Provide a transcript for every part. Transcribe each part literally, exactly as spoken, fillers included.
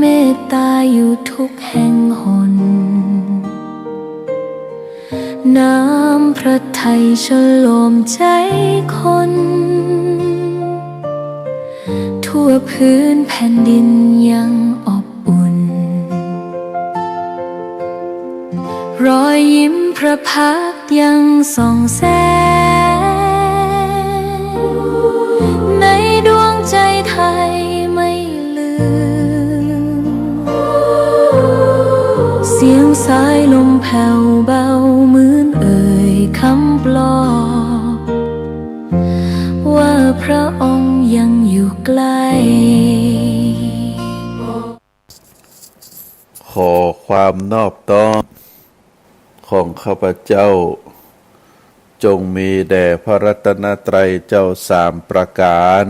เมตตาอยู่ทุกแห่งหน น้ำพระทัยชโลมใจ๋คน ทั่วพื้นแผ่นดินยังอบอุ่น รอยยิ้มพระพักตร์ยังส่องแสง ในดวงใจ๋ไทยไม่ลืม เสียงสายลมแผ่วเบาเหมือนเอ่ยคำปลอบ ว่าพระองค์ยังอยู่ใกล้ ขอความนอบน้อมของข้าพเจ้า จงมีแด่พระรัตนตรัยเจ้าสามประก๋าน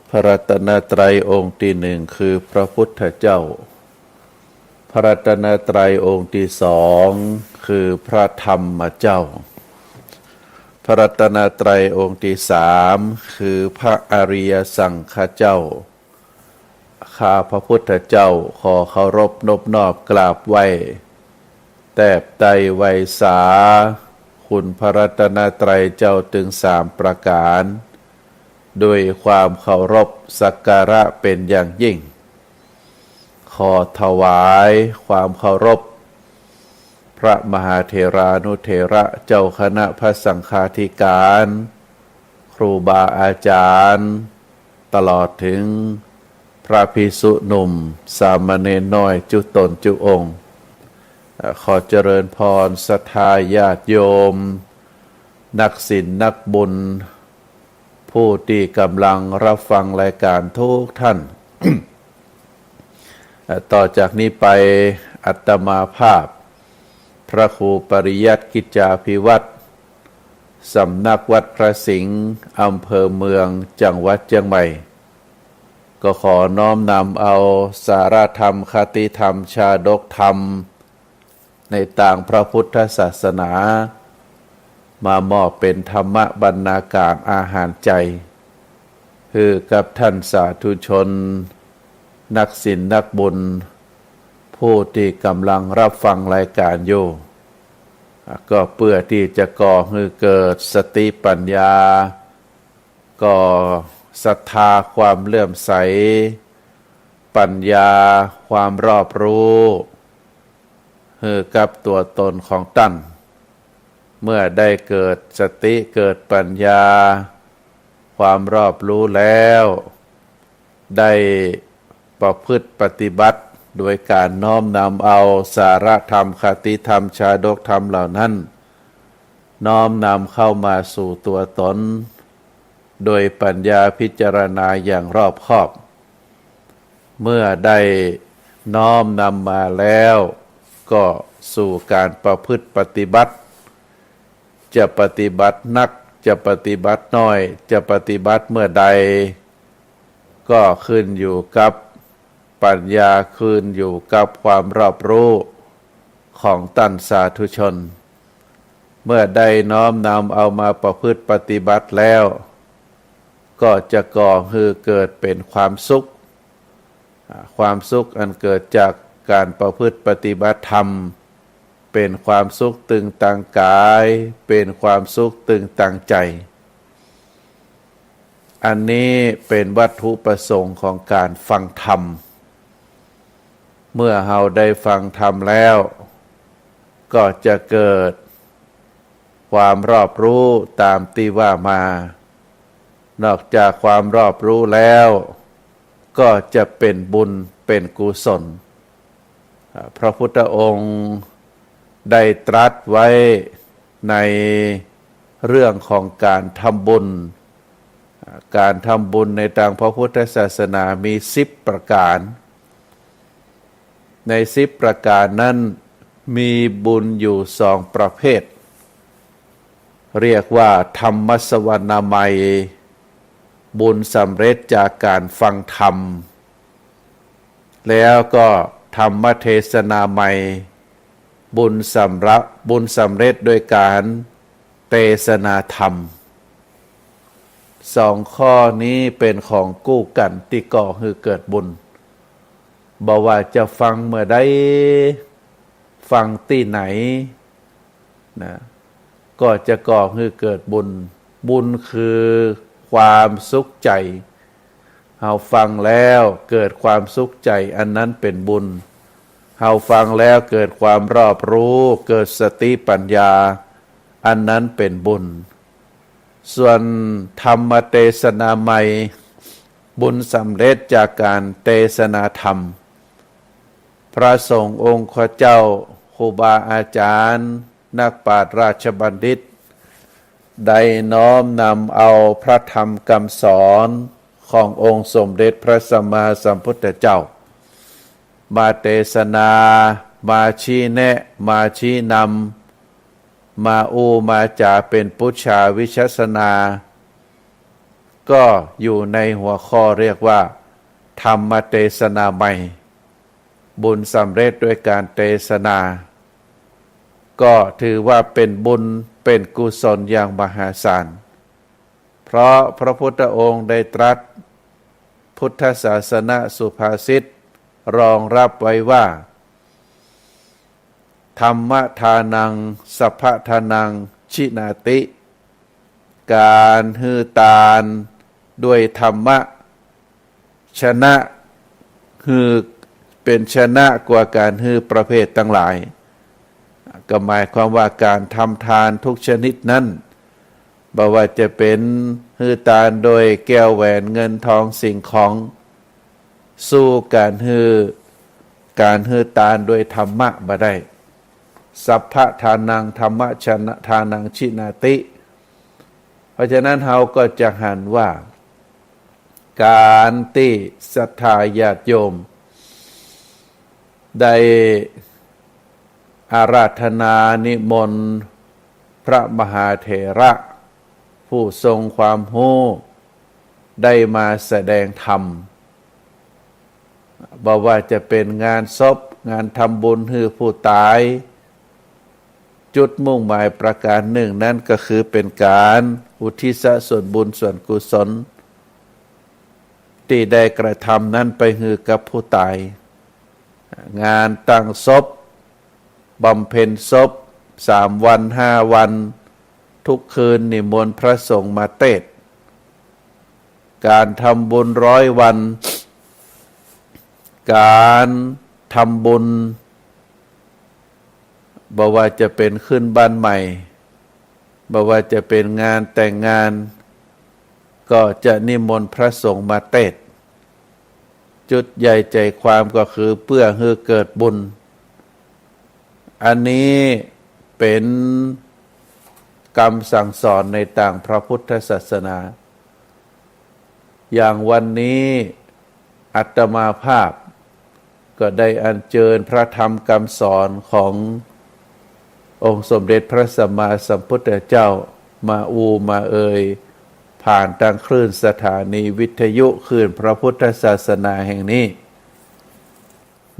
พระรัตนตรัยองค์ตี้หนึ่งคือพระพุทธเจ้า พระรัตนตรัยองค์ตี้สองคือพระธรรมเจ้า พระรัตนตรัยองค์ตี้สามคือพระอริยสังฆเจ้า ข้าพระพุทธเจ้าขอเคารพนบนอบกราบไหว้ แตบไตร่ไหว้สา คุณพระรัตนตรัยเจ้าตึงสามประก๋าน โดยความเคารพสักการะเป็นอย่างยิ่ง ขอถวายความเคารพ พระมหาเถรานุเถระเจ้าคณะพระสังฆาธิการ ครูบาอาจ๋ารย์ ตลอดเถิงพระภิกษุหนุ่ม สามเณรน้อยจุ๊ตนจุ๊องค์ เอ่อ ขอเจริญพรศรัทธาญาติโยม นักศีลนักบุญ ผู้ตี้ก่ำลังฮับฟังรายก๋านทุกท่าน เอ่อ ต่อจากนี้ไปอาตมาภาพ พระครูปริยัติกิจจาภิวัฒน์ สำนักวัดพระสิงห์ อำเภอเมือง จังหวัดเจียงใหม่ ก็ขอน้อมนำเอาสาระธรรม คติธรรม ชาดกธรรม ในตางพระพุทธศาสนา มามอบเป๋นธรรมบรรณาการอาหารใจ๋ หื้อกับท่านสาธุชน นักศีลนักบุญ ผู้ตี้ก่ำลังฮับฟังรายก๋านอยู่ ก็เปื้อตี้จะก่อหื้อเกิดสติปัญญา ก่อศรัทธาความเลื่อมใส ปัญญาความรอบรู้ หื้อกับตั๋วตนของต้าน เมื่อได้เกิดสติเกิดปัญญา ความรอบรู้แล้ว ได้ประพฤติปฏิบัติ โดยก๋านน้อมนำเอาสาระธรรม คติธรรม ชาดกธรรมเหล่านั้น น้อมนำเข้ามาสู่ตั๋วตน โดยปัญญาพิจารณาอย่างรอบคอบ เมื่อได้น้อมนำมาแล้ว ก็สู่ก๋านประพฤติปฏิบัติ จะปฏิบัตินัก จะปฏิบัติน้อย จะปฏิบัติเมื่อใด ก็ขึ้นอยู่กับปัญญา ขึ้นอยู่กับความรอบรู้ของต้านสาธุชน เมื่อได้น้อมนำเอามาประพฤติปฏิบัติแล้ว ก็จะก่อหื้อเกิดเป๋นความสุข อ่า ความสุขอันเกิดจากก๋านประพฤติปฏิบัติธรรม เป๋นความสุขตึงตางก๋าย เป๋นความสุขตึงตางใจ๋ อันนี้เป๋นวัตถุประสงค์ของก๋านฟังธรรม เมื่อเฮาได้ฟังธรรมแล้ว ก็จะเกิดความรอบรู้ตามตี้ว่ามา นอกจากความรอบรู้แล้ว ก็จะเป๋นบุญเป๋นกุศล อ่า พระพุทธองค์ได้ตรัสไว้ในเรื่องของก๋านทำบุญ อ่า ก๋านทำบุญในตางพระพุทธศาสนามีสิบประก๋าน ในสิบประก๋านนั้นมีบุญอยู่สองประเภท เรียกว่าธรรมสวนามัย บุญสำเร็จจากก๋านฟังธรรม แล้วก็ธรรมเทศนามัย บุญสำระ- บุญสำเร็จโดยก๋านเทศนาธรรม สองข้อนี้เป๋นของกู้กั๋นตี้ก่อหื้อเกิดบุญ บ่ว่าจะฟังเมื่อใด ฟังตี้ไหนนะ ก็จะก่อหื้อเกิดบุญ บุญคือความสุขใจ๋ เฮาฟังแล้วเกิดความสุขใจ๋ อันนั้นเป๋นบุญ เฮาฟังแล้วเกิดความรอบรู้ เกิดสติปัญญา อันนั้นเป๋นบุญ ส่วนธรรมเตสนาใหม่ บุญสำเร็จจากก๋านเตสนาธรรม พระสงฆ์องค์ข้าเจ้า ครูบาอาจ๋ารย์ นักปราชญ์ราชบัณฑิต ได้น้อมนำเอาพระธรรมกำสอนขององค์สมเด็จพระสัมมาสัมพุทธเจ้า มาเตสนา มาชี้แนะ มาชี้นำ มาอู้มาจ๋าเป๋นปุจฉาวิจัสสนา ก็อยู่ในหัวข้อเรียกว่า ธรรมเตสนาใหม่ บุญสำเร็จด้วยก๋านเตสนา ก็ถือว่าเป๋นบุญเป๋นกุศลอย่างมหาศาล เพราะพระพุทธองค์ได้ตรัสพุทธศาสนสุภาษิตรองรับไว้ว่า ธัมมทานัง สัพพทานัง ชินาติ ก๋านหื้อตานด้วยธรรมะ ชนะหื้อ เป๋นชนะกว่าก๋านหื้อประเภทตังหลาย ก็หมายความว่าก๋านทำทานทุกชนิดนั้น บ่ว่าจะเป๋นหื้อตานโดยแก้วแหวนเงินทองสิ่งของ สู้ก๋านหื้อ ก๋านหื้อตานโดยธรรมะบ่ได้ สัพพทานัง ธัมมชนะ ทานัง ชินาติ เพราะฉะนั้นเฮาก็จะหันว่า ก๋านตี้ศรัทธาญาติโยม ได้อาราธนานิมนต์พระมหาเถระ ผู้ทรงความฮู้ ได้มาแสดงธรรม บ่ว่าจะเป๋นงานศพ งานทำบุญหื้อผู้ต๋าย จุดมุ่งหมายประก๋านนึ่งนั้นก็คือเป๋นก๋านอุทิศส่วนบุญส่วนกุศล ตี้ได้กระทำนั้นไปหื้อกับผู้ต๋าย งานตั้งศพ บำเพ็ญศพ สามวันห้าวัน ทุกคืนนิมนต์พระสงฆ์มาเตสน์ ก๋านทำบุญร้อยวัน ก๋านทำบุญ บ่ว่าจะเป๋นขึ้นบ้านใหม่ บ่ว่าจะเป๋นงานแต่งงาน ก็จะนิมนต์พระสงฆ์มาเตสน์ จุดใหญ่ใจ๋ความก็คือเปื้อหื้อเกิดบุญ อันนี้เป๋นกำสั่งสอนในตางพระพุทธศาสนา อย่างวันนี้อาตมาภาพก็ได้อัญเจิญพระธรรมกำสอนขององค์สมเด็จพระสัมมาสัมพุทธเจ้ามาอู้มาเอ่ย ผ่านตางคลื่นสถานีวิทยุคลื่นพระพุทธศาสนาแห่งนี้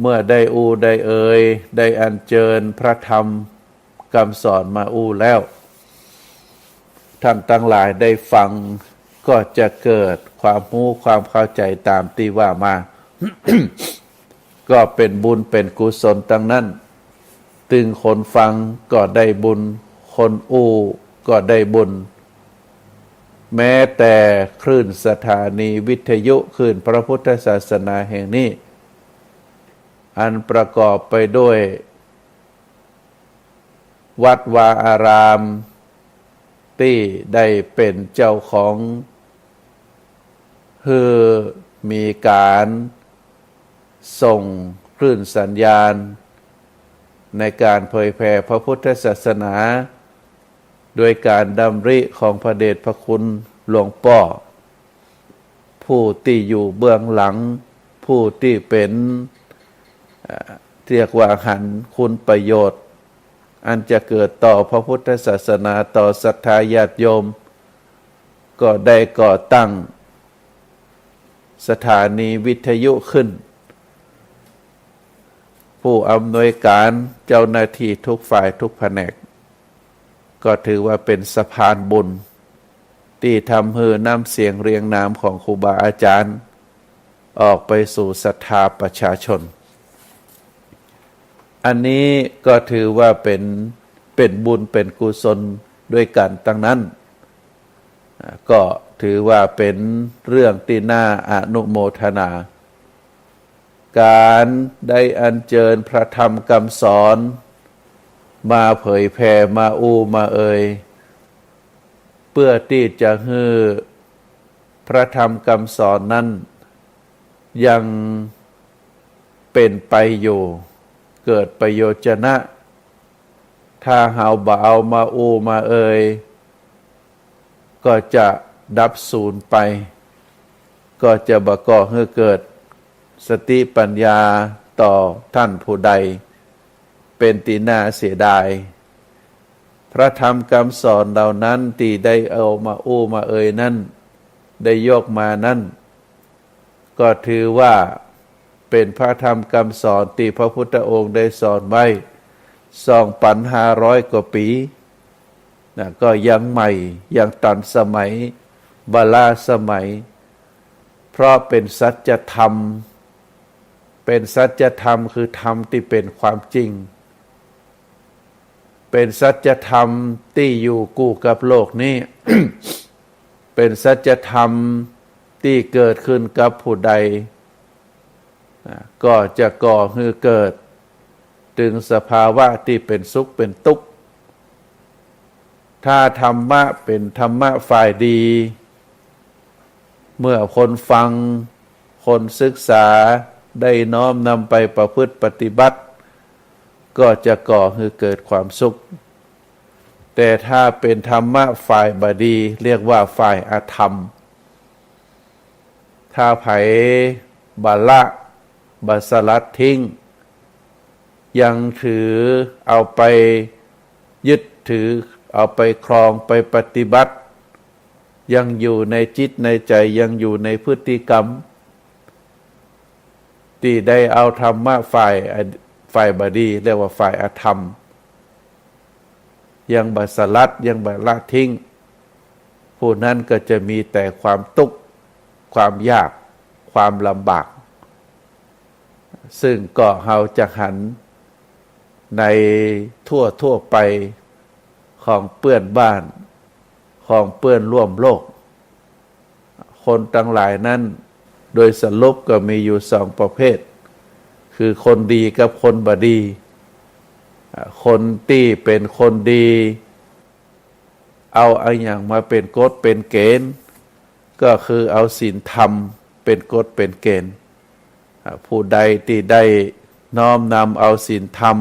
เมื่อได้อู้ได้เอ่ย ได้อัญเจิญพระธรรมกำสอนมาอู้แล้ว ท่านตังหลายได้ฟัง ก็จะเกิดความฮู้ความเข้าใจ๋ต๋ามตี้ว่ามา ก็เป๋นบุญเป๋นกุศลตังนั้น ตึงคนฟังก็ได้บุญ คนอู้ก็ได้บุญ แม้แต่คลื่นสถานีวิทยุคลื่นพระพุทธศาสนาแห่งนี้ อันประกอบไปด้วยวัดวาอาราม ตี้ได้เป๋นเจ้าของ หื้อมีก๋านส่งคลื่นสัญญาณ ในก๋านเผยแผ่พระพุทธศาสนา โดยก๋านดำริของพระเดชพระคุณหลวงป้อ ผู้ตี้อยู่เบื้องหลัง ผู้ตี้เป๋น เอ่อ เรียกว่าหันคุณประโยชน์ อันจะเกิดต่อพระพุทธศาสนา ต่อศรัทธาญาติโยม ก็ได้ก่อตั้งสถานีวิทยุขึ้น ผู้อำนวยการ เจ้าหน้าที่ทุกฝ่ายทุกแผนก ก็ถือว่าเป๋นสะพานบุญ ตี้ทำหื้อน้ำเสียงเรียงนามของครูบาอาจ๋ารย์ ออกไปสู่ศรัทธาประชาชน อันนี้ก็ถือว่าเป๋น เป๋นบุญเป๋นกุศลด้วยกั๋นตังนั้น อ่า ก็ถือว่าเป๋นเรื่องตี้น่าอนุโมทนา ก๋านได้อัญเจิญพระธรรมกำสอน มาเผยแผ่ มาอู้มาเอ่ย เปื้อตี้จะหื้อพระธรรมกำสอนนั้น ยังเป๋นไปอยู่ เกิดประโยชนะ ถ้าเฮาบ่เอามาอู้มาเอ่ย ก็จะดับสูญไป ก็จะบ่ก่อหื้อเกิดสติปัญญาต่อต้านผู้ใด เป๋นตี้น่าเสียดาย พระธรรมกำสอนเหล่านั้นตี้ได้เอามาอู้มาเอ่ยนั้น ได้ยกมานั้น ก็ถือว่าเป๋นพระธรรมกำสอนตี้พระพุทธองค์ได้สอนไว้ สองปันห้าร้อยกว่าปี๋ นะ ก็ยังใหม่ ยังตันสมัย บาลาสมัย เพราะเป๋นสัจธรรม เป๋นสัจธรรมคือธรรมตี้เป๋นความจริง เป๋นสัจธรรมตี้อยู่กู้กับโลกนี้ เป๋นสัจธรรมตี้เกิดขึ้นกับผู้ใด อ่า ก็จะก่อหื้อเกิด ตึงสภาวะตี้เป๋นสุขเป๋นตุ๊กข์ ถ้าธรรมะเป๋นธรรมะฝ่ายดี เมื่อคนฟัง คนศึกษา ได้น้อมนำไปประพฤติปฏิบัติ ก็จะก่อหื้อเกิดความสุข แต่ถ้าเป๋นธรรมะฝ่ายบ่ดี เรียกว่าฝ่ายอธรรม ถ้าใผบ่ละ บ่สลัดทิ้ง ยังถือเอาไปยึดถือ เอาไปครอง ไปปฏิบัติ ยังอยู่ในจิตในใจ๋ ยังอยู่ในพฤติกรรม ตี้ได้เอาธรรมะฝ่าย ฝ่ายบ่ดี เรียกว่าฝ่ายอธรรม ยังบ่สลัด ยังบ่ละทิ้ง ผู้นั้นก็จะมีแต่ความตุ๊กข์ ความยาก ความลำบาก ซึ่งก็เฮาจะหันในทั่วๆ ไปของเปื้อนบ้าน ของเปื้อนร่วมโลก คนตังหลายนั้น โดยสรุปก็มีอยู่สองประเภท คือคนดีกับคนบ่ดี อ่า คนตี้เป๋นคนดี เอาอะหยังมาเป๋นกฎเป๋นเก๋ณฑ์ ก็คือเอาศีลธรรมเป๋นกฎเป๋นเก๋ณฑ์ อ่า ผู้ใดตี้ได้น้อมนำเอาศีลธรรม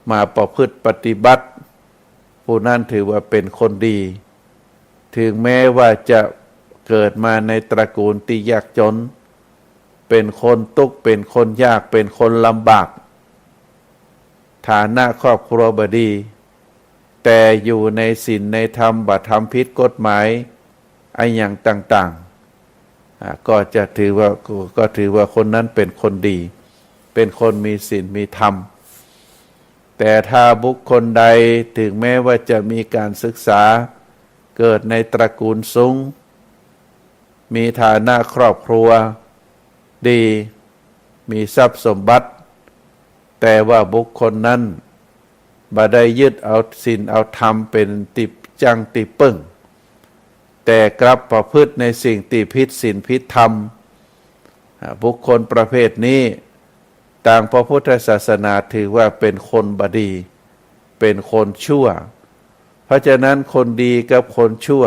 มาประพฤติปฏิบัติ ผู้นั้นถือว่าเป๋นคนดี ถึงแม้ว่าจะเกิดมาในตระกูลตี้ยากจน เป๋นคนตุ๊กข์ เป๋นคนยาก เป๋นคนลำบาก ฐานะครอบครัวบ่ดี แต่อยู่ในศีลในธรรม บ่ทำผิดกฎหมายอะหยังต่างๆ อ่า ก็จะถือว่า ก็ถือว่าคนนั้นเป๋นคนดี เป๋นคนมีศีลมีธรรม แต่ถ้าบุคคลใดถึงแม้ว่าจะมีการศึกษา เกิดในตระกูลสูง มีฐานะครอบครัวดี มีทรัพย์สมบัติ แต่ว่าบุคคลนั้นบ่ได้ยึดเอาศีลเอาธรรมเป๋นตี้จั้งตี้ปึ้ง แต่กลับประพฤติในสิ่งตี้ผิดศีลผิดธรรม อ่า บุคคลประเภทนี้ ตางพระพุทธศาสนาถือว่าเป๋นคนบ่ดี เป๋นคนชั่ว เพราะฉะนั้นคนดีกับคนชั่ว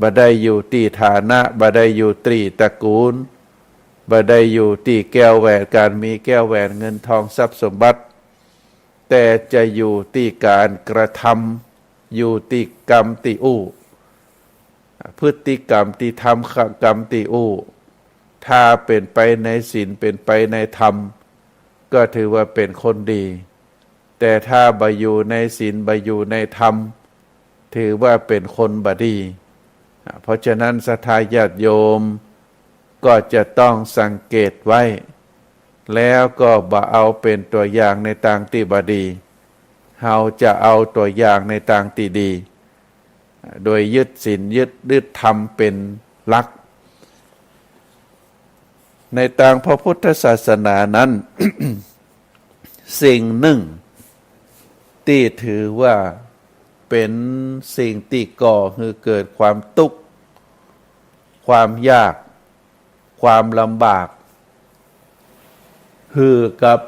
บ่ได้อยู่ตี้ฐานะ บ่ได้อยู่ตี้ตระกูล บ่ได้อยู่ตี้แก้วแหวน การมีแก้วแหวนเงินทองทรัพย์สมบัติ แต่จะอยู่ตี้การกระทำ อยู่ตี้กรรมตี้อู้ พฤติกรรมตี้ทำ กรรมตี้อู้ ถ้าเป๋นไปในศีล เป๋นไปในธรรม ก็ถือว่าเป๋นคนดี แต่ถ้าบ่อยู่ในศีล บ่อยู่ในธรรม ถือว่าเป๋นคนบ่ดี อ่า เพราะฉะนั้นศรัทธาญาติโยมก็จะต้องสังเกตไว้ แล้วก็บ่เอาเป๋นตั๋วอย่างในตางตี้บ่ดี เฮาจะเอาตั๋วอย่างในตางตี้ดี โดยยึดศีล ยึด ยึดธรรมเป๋นหลัก ในตางพระพุทธศาสนานั้น สิ่งนึ่งตี้ถือว่าเป๋นสิ่งตี้ก่อหื้อเกิดความตุ๊กข์ ความยาก ความลำบาก หื้อกับ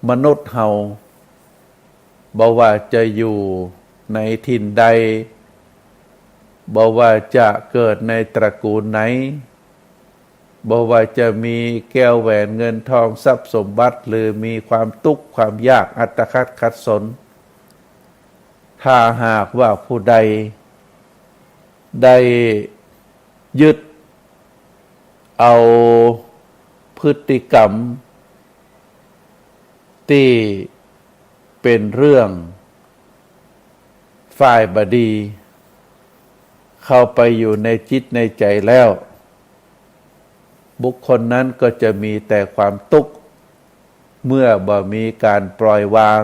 มนุษย์เฮา บ่ว่าจะอยู่ในถิ่นใด บ่ว่าจะเกิดในตระกูลไหน บ่ว่าจะมีแก้วแหวนเงินทองทรัพย์สมบัติ หรือมีความตุ๊กข์ความยากอัตคัดขัดสน ถ้าหากว่าผู้ใดได้ยึดเอาพฤติกรรมตี้เป๋นเรื่องฝ่ายบ่ดี เข้าไปอยู่ในจิตในใจ๋แล้ว บุคคลนั้นก็จะมีแต่ความตุ๊กข์ เมื่อบ่มีการปล่อยวาง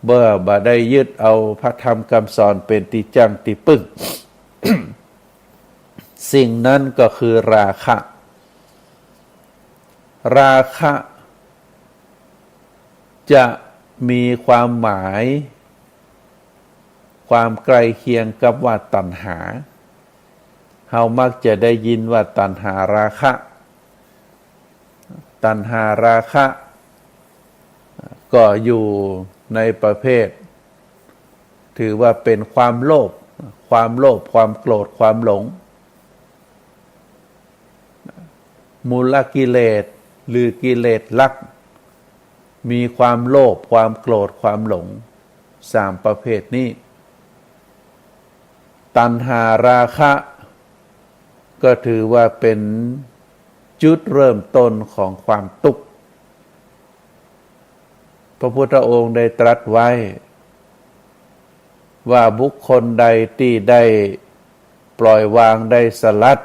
เมื่อบ่ได้ยึดเอาพระธรรมคำสอนเป๋นตี้จั้งตี้ปึ้ง สิ่งนั้นก็คือราคะ ราคะจะมีความหมาย ความใกล้เคียงกับว่าตัณหา เฮามักจะได้ยินว่าตัณหาราคะ ตัณหาราคะ ก็อยู่ในประเภท ถือว่าเป๋นความโลภ ความโลภ ความโกรธ ความหลง มูลกิเลส หรือกิเลสหลัก มีความโลภ ความโกรธ ความหลง สามประเภทนี้ ตัณหาราคะ ก็ถือว่าเป๋นจุดเริ่มต้นของความตุ๊กข์ พระพุทธองค์ได้ตรัสไว้ ว่าบุคคลใดตี้ได้ปล่อยวาง ได้สลัด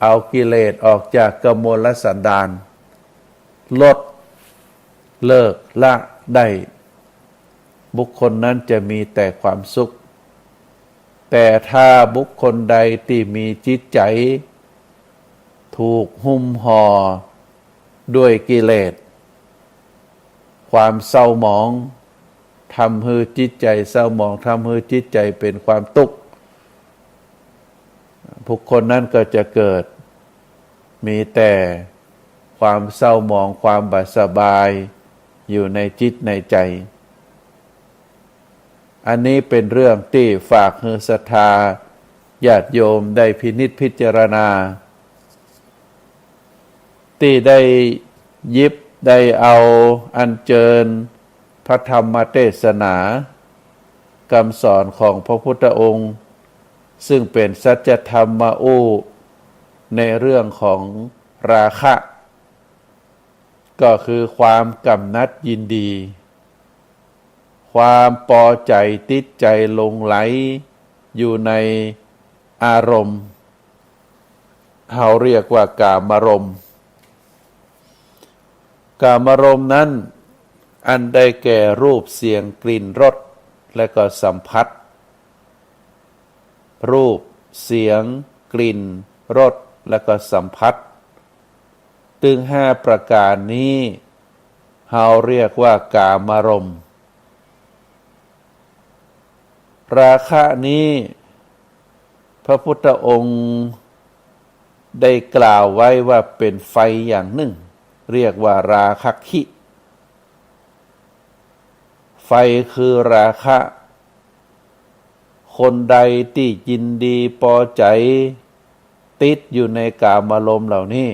เอากิเลสออกจากกมลสันดาน ลดเลิกละได้ บุคคลนั้นจะมีแต่ความสุข แต่ถ้าบุคคลใดตี้มีจิตใจ๋ถูกหุ้มห่อด้วยกิเลส ความเศร้าหมอง ทำหื้อจิตใจ๋เศร้าหมอง ทำหื้อจิตใจ๋เป๋นความตุ๊กข์ บุคคลนั้นก็จะเกิดมีแต่ความเศร้าหมอง ความบ่สบายอยู่ในจิตในใจ๋ อันนี้เป๋นเรื่องตี้ฝากหื้อศรัทธาญาติโยมได้พินิจพิจารณา ตี้ได้หยิบได้เอาอัญเชิญพระธรรมเทศนา คำสอนของพระพุทธองค์ ซึ่งเป๋นสัจธรรมมาอู้ในเรื่องของราคะ ก็คือความกำหนัดยินดี ความปอใจ๋ติดใจ๋หลงใหลอยู่ในอารมณ์ เฮาเรียกว่ากามารมณ์ กามารมณ์นั้น อันได้แก่รูป เสียง กลิ่น รส และก็สัมผัส รูป เสียง กลิ่น รส และก็สัมผัส ตึงห้าประก๋านนี้ เฮาเรียกว่ากามารมณ์ ราคะนี้ พระพุทธองค์ได้กล่าวไว้ว่าเป๋นไฟอย่างนึ่ง เรียกว่าราคะคิ ไฟคือราคะ คนใดตี้ยินดีปอใจ๋ ติดอยู่ในกามารมณ์เหล่านี้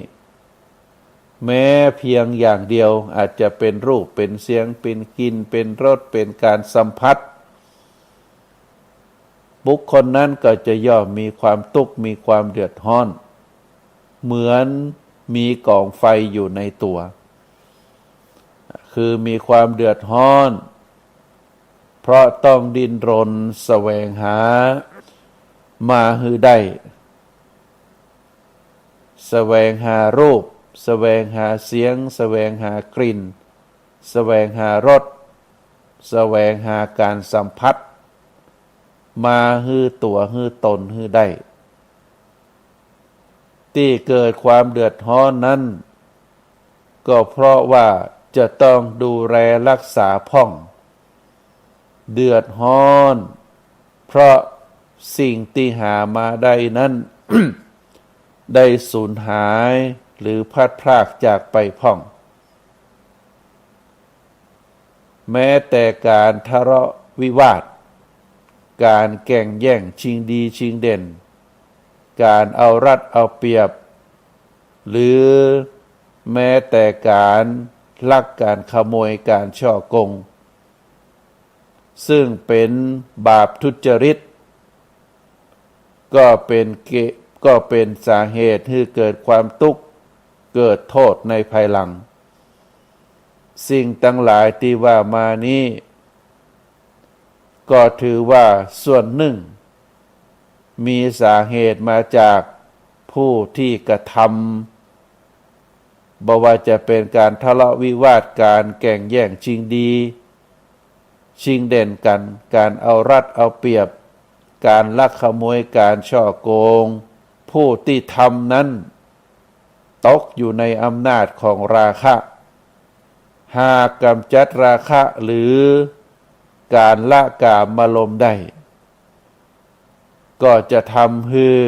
แม้เพียงอย่างเดียว อาจจะเป๋นรูป เป๋นเสียง เป๋นกลิ่น เป๋นรส เป๋นการสัมผัส บุคคลนั้นก็จะย่อมมีความตุ๊กข์ มีความเดือดฮ้อน เหมือนมีก๋องไฟอยู่ในตั๋ว คือมีความเดือดฮ้อน เพราะต้องดิ้นรนแสวงหามาหื้อได้ แสวงหารูป แสวงหาเสียง แสวงหากลิ่น แสวงหารส แสวงหาการสัมผัส มาหื้อตั๋วหื้อตนหื้อได้ ตี้เกิดความเดือดฮ้อนนั้น ก็เพราะว่าจะต้องดูแลรักษาพ่อง เดือดฮ้อน เพราะสิ่งตี้หามาได้นั้น ได้สูญหายหรือพลัดพรากจากไปพ่อง แม้แต่ก๋านทะเลาะวิวาท ก๋านแก่งแย่งชิงดีชิงเด่น ก๋านเอารัดเอาเปรียบ หรือแม้แต่ก๋านลัก ก๋านขโมย ก๋านฉ้อโกง ซึ่งเป๋นบาปทุจริต ก็เป๋นเก- ก็เป๋นสาเหตุหื้อเกิดความตุ๊กข์ เกิดโทษในภายหลัง สิ่งตังหลายตี้ว่ามานี้ ก็ถือว่าส่วนนึ่ง มีสาเหตุมาจากผู้ตี้กระทำ บ่ว่าจะเป๋นก๋านทะเลาะวิวาท ก๋านแก่งแย่งชิงดีชิงเด่นกั๋น ก๋านเอารัดเอาเปรียบ ก๋านลักขโมย ก๋านฉ้อโกง ผู้ตี้ทำนั้น ตกอยู่ในอำนาจของราคะ หากก๋ำจัดราคะหรือก๋านละกามารมณ์ได้ ก็จะทำหื้อ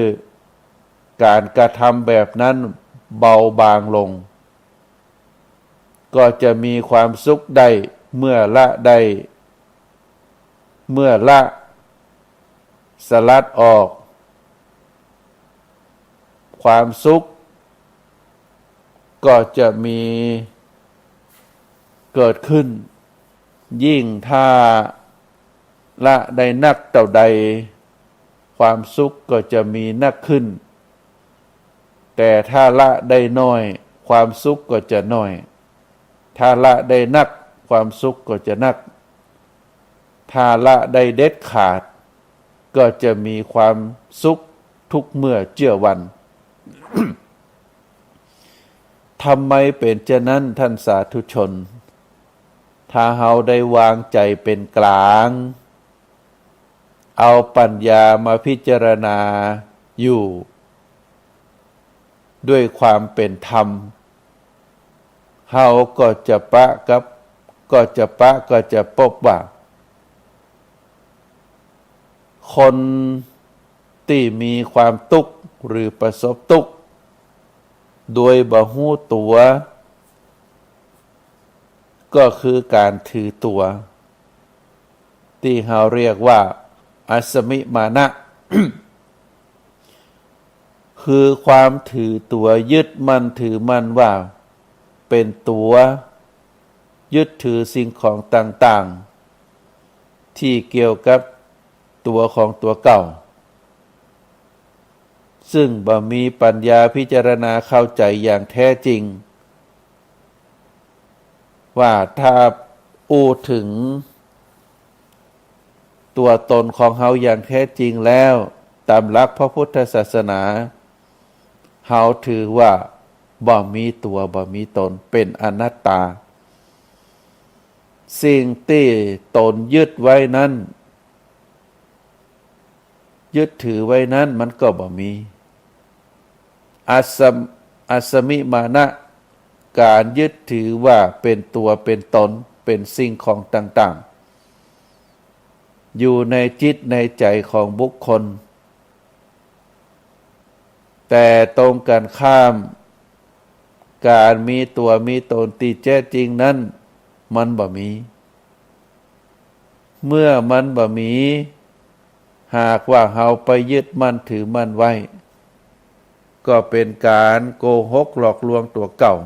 ก๋านกระทำแบบนั้นเบาบางลง ก็จะมีความสุขได้เมื่อละได้ เมื่อละ สลัดออก ความสุขก็จะมีเกิดขึ้น ยิ่งถ้าละได้นักเต้าใด ความสุขก็จะมีนักขึ้น แต่ถ้าละได้น้อย ความสุขก็จะน้อย ถ้าละได้นัก ความสุขก็จะนัก ถ้าละได้เด็ดขาด ก็จะมีความสุขทุกเมื่อเจื้อวัน ทำไมเป๋นจานั้นท่านสาธุชน ถ้าเฮาได้วางใจ๋เป๋นกลาง เอาปัญญามาพิจารณาอยู่ ด้วยความเป๋นธรรม เฮาก็จะปะกับ ก็จะปะ ก็จะปบว่า คนตี้มีความตุ๊กข์หรือประสบตุ๊กข์ โดยบ่ฮู้ตั๋ว ก็คือก๋านถือตั๋ว ตี้เฮาเรียกว่า อัสมิมานะ คือความถือตั๋ว ยึดมั่นถือมั่นว่าเป๋นตั๋ว ยึดถือสิ่งของต่างๆ ตี้เกี่ยวกับตั๋วของตั๋วเก่า ซึ่งบ่มีปัญญาพิจารณาเข้าใจ๋อย่างแท้จริง ว่าถ้าอู้เถิงตั๋วตนของเฮาอย่างแท้จริงแล้ว ต๋ามหลักพระพุทธศาสนา เฮาถือว่าบ่มีตั๋วบ่มีตน เป๋นอนัตตา สิ่งตี้ตนยึดไว้นั้น ยึดถือไว้นั้นมันก็บ่มี อัสม- อัสมิมานะ ก๋านยึดถือว่าเป๋นตั๋วเป๋นตน เป๋นสิ่งของต่างๆ อยู่ในจิตในใจ๋ของบุคคล แต่ตรงกันข้าม ก๋านมีตั๋วมีตนตี้แจ๊จริงนั้น มันบ่มี เมื่อมันบ่มี หากว่าเฮาไปยึดมั่นถือมั่นไว้ ก็เป๋นก๋านโกหกหลอกลวงตั๋วเก่า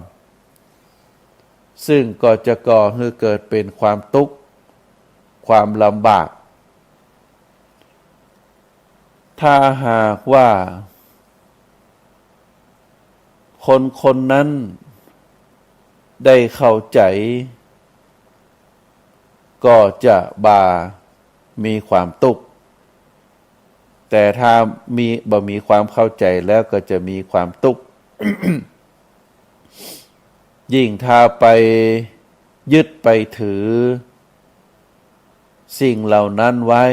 ซึ่งก็จะก่อหื้อเกิดเป๋นความตุ๊กข์ ความลำบาก ถ้าหากว่า คนคนนั้นได้เข้าใจ๋ ก็จะบ่มีความตุ๊กข์ แต่ถ้ามี- บ่มีความเข้าใจ๋แล้วก็จะมีความตุ๊กข์ ยิ่งถ้าไปยึดไปถือสิ่งเหล่านั้นไว้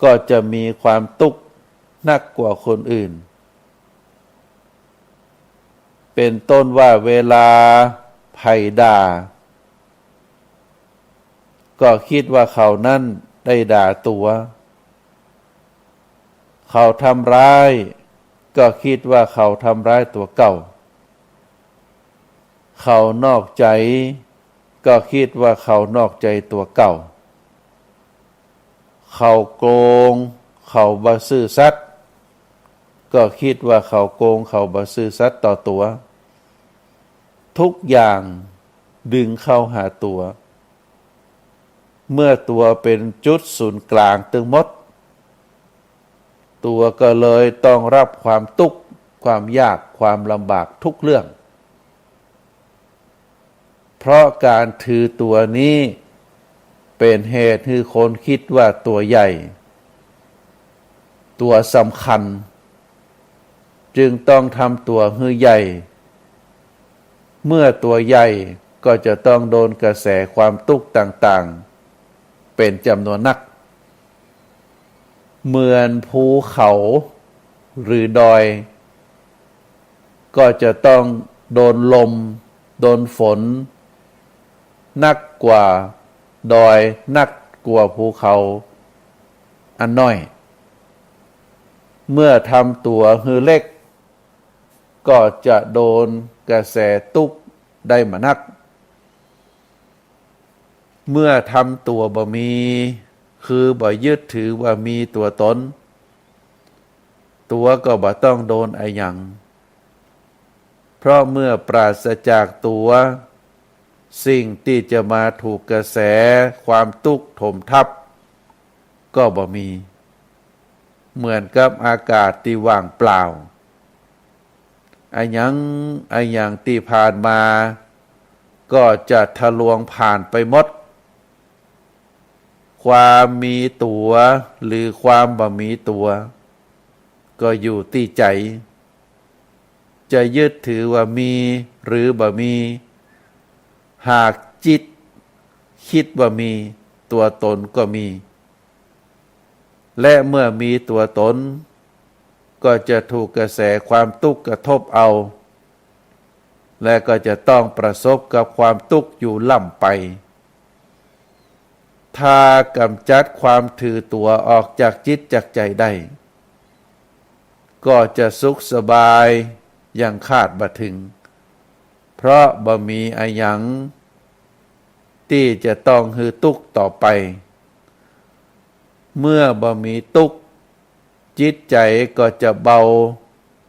ก็จะมีความตุ๊กข์นักกว่าคนอื่น เป๋นต้นว่าเวลาใผด่า ก็กึ๊ดว่าเขานั้นได้ด่าตั๋ว เขาทำร้าย ก็กึ๊ดว่าเขาทำร้ายตั๋วเก่า เขานอกใจ๋ ก็กึ๊ดว่าเขานอกใจ๋ตั๋วเก่า เขาโกง เขาบ่ซื่อสัตย์ ก็กึ๊ดว่าเขาโกง เขาบ่ซื่อสัตย์ต่อตั๋ว ทุกอย่างดึงเข้าหาตั๋ว เมื่อตั๋วเป๋นจุดศูนย์กลางตึงหมด ตั๋วก็เลยต้องฮับความตุ๊กข์ ความยาก ความลำบากทุกเรื่อง เพราะก๋านถือตั๋วนี้เป๋นเหตุหื้อคนกึ๊ดว่าตั๋วใหญ่ ตั๋วสำคัญ จึงต้องทำตั๋วหื้อใหญ่ เมื่อตั๋วใหญ่ก็จะต้องโดนกระแสความตุ๊กข์ต่างๆ เป๋นจ๋ำนวนนัก เหมือนภูเขาหรือดอย ก็จะต้องโดนลม โดนฝน นักกว่าดอย นักกว่าภูเขาอันน้อย เมื่อทำตั๋วหื้อเล็ก ก็จะโดนกระแสตุ๊กข์ได้บ่นัก เมื่อทำตั๋วบ่มี คือบ่ยึดถือว่ามีตั๋วตน ตั๋วก็บ่ต้องโดนอะหยัง เพราะเมื่อปราศจากตั๋ว สิ่งตี้จะมาถูกกระแสความตุ๊กข์ถมทับ ก็บ่มี เหมือนกับอากาศตี้ว่างเปล่า อะหยังอะหยังตี้ผ่านมา ก็จะทะลวงผ่านไปหมด ความมีตั๋วหรือความบ่มีตั๋ว ก็อยู่ตี้ใจ๋ จะยึดถือว่ามีหรือบ่มี หากจิตกึ๊ดว่ามี ตั๋วตนก็มี และเมื่อมีตั๋วตน ก็จะถูกกระแสความตุ๊กข์กระทบเอา และก็จะต้องประสบกับความตุ๊กข์อยู่ล่ำไป ถ้ากำจัดความถือตั๋วออกจากจิตจากใจ๋ได้ ก็จะสุขสบายอย่างคาดบ่ถึง เพราะบ่มีอะหยังตี้จะต้องหื้อตุ๊กข์ต่อไป เมื่อบ่มีตุ๊กข์ จิตใจ๋ก็จะเบา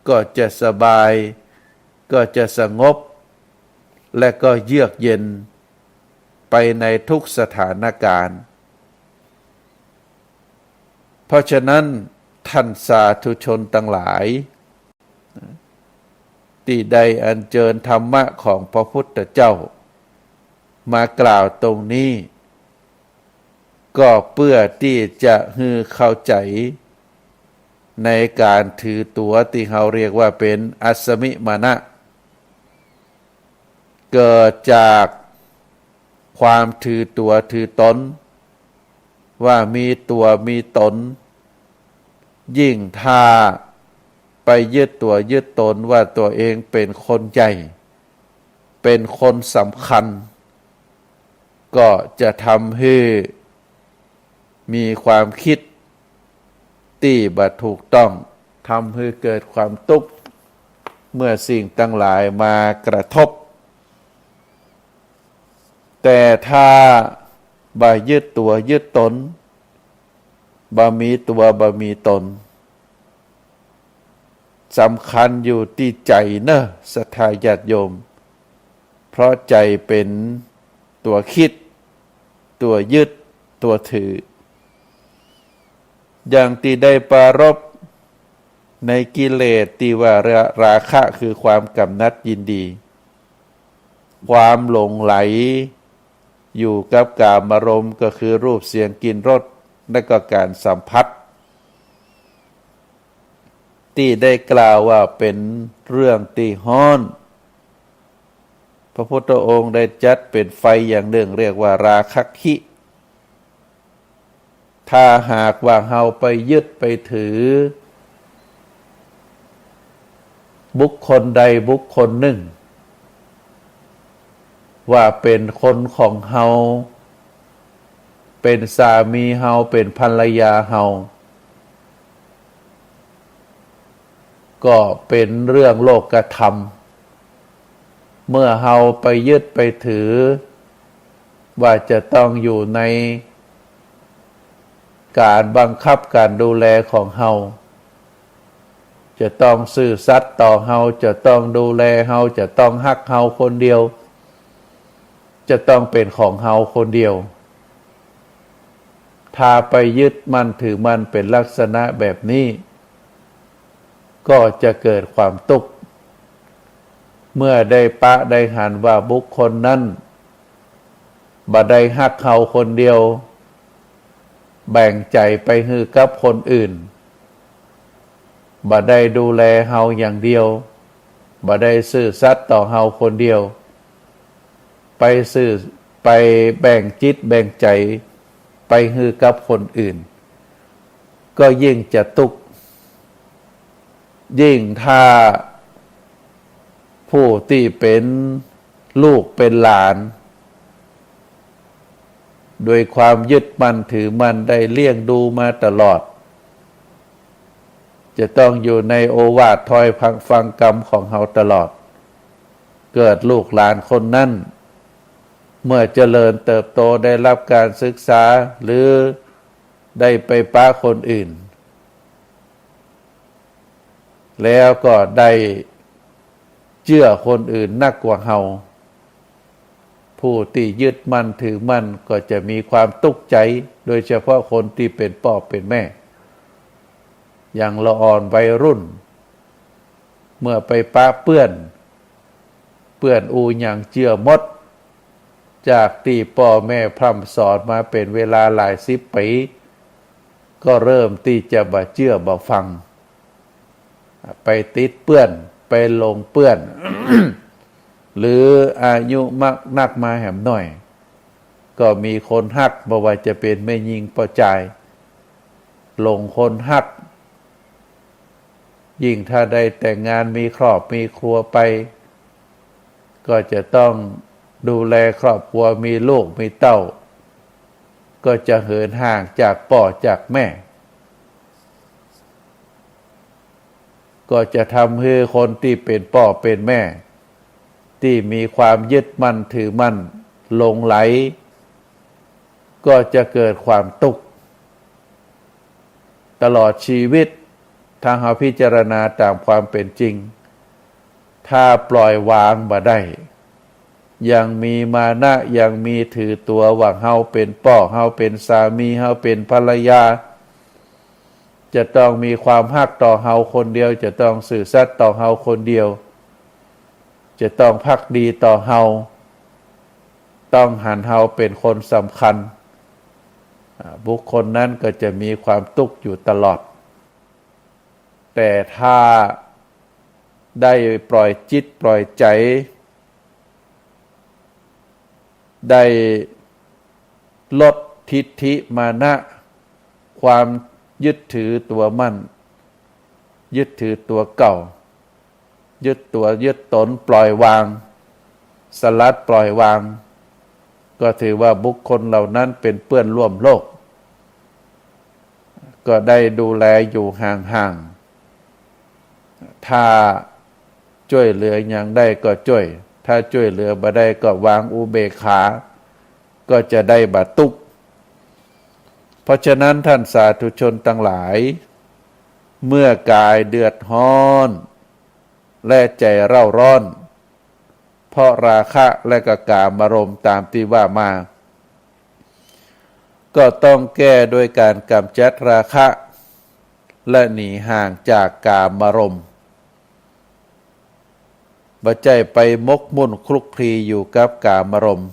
ก็จะสบาย ก็จะสงบ และก็เยือกเย็นไปในทุกสถานการณ์ เพราะฉะนั้นท่านสาธุชนตังหลาย ตี้ได้อัญเจิญธรรมะของพระพุทธเจ้ามากล่าวตรงนี้ ก็เพื่อตี้จะหื้อเข้าใจ๋ในก๋านถือตั๋วตี้เฮาเรียกว่าเป๋นอัสมิมานะ เกิดจากความถือตั๋วถือตน ว่ามีตั๋วมีตน ยิ่งถ้าไปยึดตั๋วยึดตนว่าตั๋วเองเป๋นคนใหญ่ เป๋นคนสำคัญ ก็จะทำหื้อมีความกึ๊ดตี้บ่ถูกต้อง ทำหื้อเกิดความตุ๊กข์ เมื่อสิ่งตังหลายมากระทบ แต่ถ้าบ่ยึดตั๋วยึดตน บ่มีตั๋วบ่มีตน สำคัญอยู่ตี้ใจ๋เน่อ ศรัทธาญาติโยม เพราะใจ๋เป๋นตั๋วกึ๊ด ตั๋วยึด ตั๋วถือ อย่างตี้ได้ปรารภในกิเลสตี้ว่ารา ราคะคือความกำหนัดยินดี ความหลงใหลอยู่กับกามารมณ์ ก็คือรูป เสียง กลิ่น รส และก็ก๋านสัมผัส ตี้ได้กล่าวว่าเป๋นเรื่องตี้ฮ้อน พระพุทธองค์ได้จัดเป๋นไฟอย่างนึ่ง เรียกว่าราคะคิ ถ้าหากว่าเฮาไปยึดไปถือ บุคคลใดบุคคลนึ่ง ว่าเป๋นคนของเฮา เป๋นสามีเฮา เป๋นภรรยาเฮา ก็เป๋นเรื่องโลกธรรม เมื่อเฮาไปยึดไปถือ ว่าจะต้องอยู่ในก๋านบังคับก๋านดูแลของเฮา จะต้องซื่อสัตย์ต่อเฮา จะต้องดูแลเฮา จะต้องฮักเฮาคนเดียว จะต้องเป๋นของเฮาคนเดียว ถ้าไปยึดมั่นถือมั่นเป๋นลักษณะแบบนี้ ก็จะเกิดความตุ๊กข์ เมื่อได้ปะได้หันว่าบุคคลนั้น บ่ได้ฮักเฮาคนเดียว แบ่งใจ๋ไปหื้อกับคนอื่น บ่ได้ดูแลเฮาอย่างเดียว บ่ได้ซื่อสัตย์ต่อเฮาคนเดียว ไปซื่อ ไปแบ่งจิตแบ่งใจ๋ไปหื้อกับคนอื่น ก็ยิ่งจะตุ๊กข์ ยิ่งถ้าผู้ตี้เป๋นลูกเป๋นหลาน โดยความยึดมั่นถือมั่นได้เลี้ยงดูมาตลอด จะต้องอยู่ในโอวาทถ้อยฟังกำของเฮาตลอด เกิดลูกหลานคนนั้น เมื่อเจริญเติบโตได้รับการศึกษา หรือได้ไปปะคนอื่น แล้วก็ได้เจื้อคนอื่นนักกว่าเฮา ผู้ตี้ยึดมั่นถือมั่นก็จะมีความตุ๊กข์ใจ๋ โดยเฉพาะคนตี้เป๋นป้อเป๋นแม่ อย่างละอ่อนวัยรุ่น เมื่อไปปะเปื้อน เปื้อนอู้หยังเจื้อหมด จากตี้ป้อแม่พร่ำสอนมาเป๋นเวลาหลายสิบปี๋ ก็เริ่มตี้จะบ่เจื้อบ่ฟัง ไปติดเปื้อน ไปหลงเปื้อน หรืออายุมากนักมาแหมหน่อย ก็มีคนฮัก บ่ว่าจะเป๋นแม่ญิงป้อจาย หลงคนฮัก ยิ่งถ้าได้แต่งงานมีครอบมีครัวไป ก็จะต้องดูแลครอบครัว มีลูกมีเต้า ก็จะเหินห่างจากป้อจากแม่ ก็จะทำหื้อคนตี้เป๋นป้อเป๋นแม่ ตี้มีความยึดมั่นถือมั่นหลงใหล ก็จะเกิดความตุ๊กข์ ตลอดชีวิต ถ้าเฮาพิจารณาต๋ามความเป๋นจริง ถ้าปล่อยวางบ่ได้ ยังมีมานะ ยังมีถือตั๋วว่าเฮาเป๋นป้อ เฮาเป๋นสามี เฮาเป๋นภรรยา จะต้องมีความฮักต่อเฮาคนเดียว จะต้องซื่อสัตย์ต่อเฮาคนเดียว จะต้องภักดีต่อเฮา ต้องหันเฮาเป๋นคนสำคัญ อ่า บุคคลนั้นก็จะมีความตุ๊กข์อยู่ตลอด แต่ถ้าได้ปล่อยจิตปล่อยใจ๋ ได้ลดทิฏฐิมานะ ความยึดถือตั๋วมั่น ยึดถือตั๋วเก่า ยึดตั๋วยึดต๋น ปล่อยวาง สลัดปล่อยวาง ก็ถือว่าบุคคลเหล่านั้นเป๋นเปื้อนร่วมโลก ก็ได้ดูแลอยู่ห่างๆ ถ้าจ้วยเหลือหยังได้ก็จ้วย ถ้าจ้วยเหลือบ่ได้ก็วางอุเบกขา ก็จะได้บ่ตุ๊กข์ เพราะฉะนั้นท่านสาธุชนตังหลาย เมื่อกายเดือดฮ้อน และใจ๋เร่าร้อน เพราะราคะและก็กามารมณ์ต๋ามตี้ว่ามา ก็ต้องแก้โดยก๋านก๋ำจัดราคะ และหนีห่างจากกามารมณ์ บ่ใจ้ไปหมกมุ่นคลุกคลีอยู่กับกามารมณ์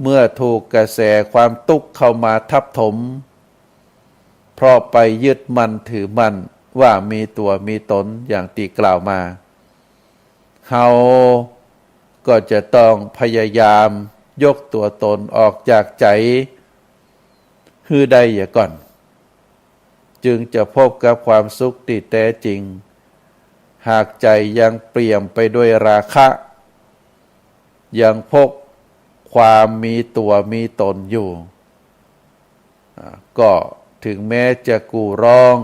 เมื่อถูกกระแสความตุ๊กข์เข้ามาทับถม เพราะไปยึดมั่นถือมั่นว่ามีตั๋วมีต๋นอย่างตี้กล่าวมา เฮาก็จะต้องพยายามยกตั๋วต๋นออกจากใจ๋หื้อได้เหียก่อน จึงจะพบกับความสุขตี้แต๊จริง หากใจ๋ยังเปี่ยมไปด้วยราคะ ยังพกความมีตั๋วมีต๋นอยู่ อ่า ก็เถิงแม้จะกู่ร้อง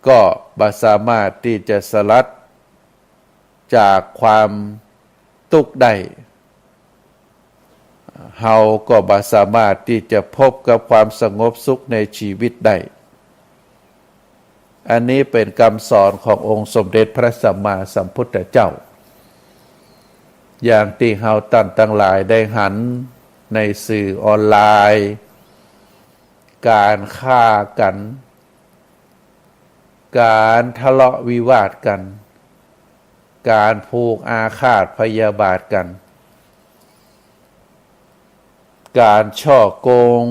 ก็บ่สามารถตี้จะสลัดจากความตุ๊กข์ได้ เฮาก็บ่สามารถตี้จะพบกับความสงบสุขในชีวิตได้ อันนี้เป๋นกำสอนขององค์สมเด็จพระสัมมาสัมพุทธเจ้า อย่างตี้เฮาต้านตังหลายได้หันในสื่อออนไลน์ ก๋านฆ่ากั๋น ก๋านทะเลาะวิวาทกั๋น ก๋านผูกอาฆาตพยาบาทกั๋น ก๋านฉ้อโกง